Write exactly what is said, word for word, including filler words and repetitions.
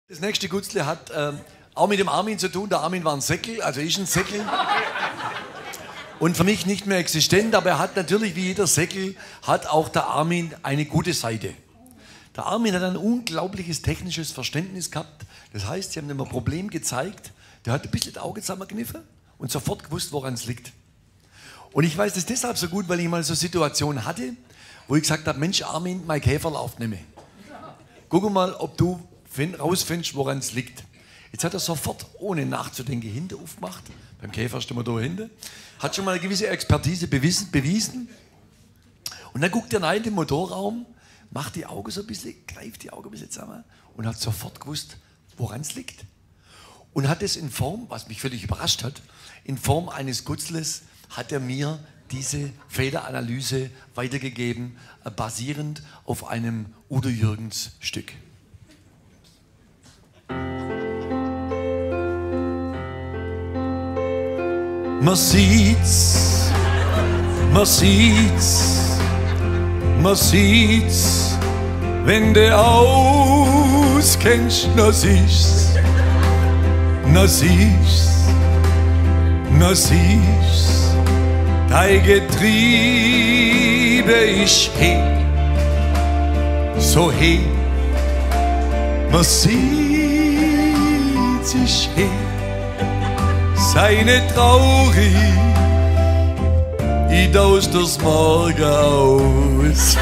Das nächste Gutzle hat ähm, auch mit dem Armin zu tun. Der Armin war ein Säckel, also ist ein Säckel. Und für mich nicht mehr existent, aber er hat natürlich, wie jeder Säckel, hat auch der Armin eine gute Seite. Der Armin hat ein unglaubliches technisches Verständnis gehabt. Das heißt, sie haben ihm ein Problem gezeigt, der hat ein bisschen die Augen zusammengekniffen und sofort gewusst, woran es liegt. Und ich weiß das deshalb so gut, weil ich mal so eine Situation hatte, wo ich gesagt habe: „Mensch, Armin, mein Käfer läuft nicht mehr. Guck mal, ob du fin- rausfindest, woran es liegt.“ Jetzt hat er sofort, ohne nachzudenken, hinten aufgemacht. Beim Käfer stehen wir da hinten. Hat schon mal eine gewisse Expertise bewiesen, bewiesen. Und dann guckt er rein in den Motorraum, macht die Augen so ein bisschen, kneift die Augen ein bisschen zusammen und hat sofort gewusst, woran es liegt. Und hat es in Form, was mich völlig überrascht hat, in Form eines Gutzles hat er mir diese Fehleranalyse weitergegeben, äh, basierend auf einem Udo Jürgens Stück. Man sieht's, man sieht's, man sieht's, wenn de auskennst, na siehst's, na siehst's, na siehst's, dei Getriebe ist heh, so heh, man sieht's, ist heh. Sei nicht traurig, ich tausch das morgen aus.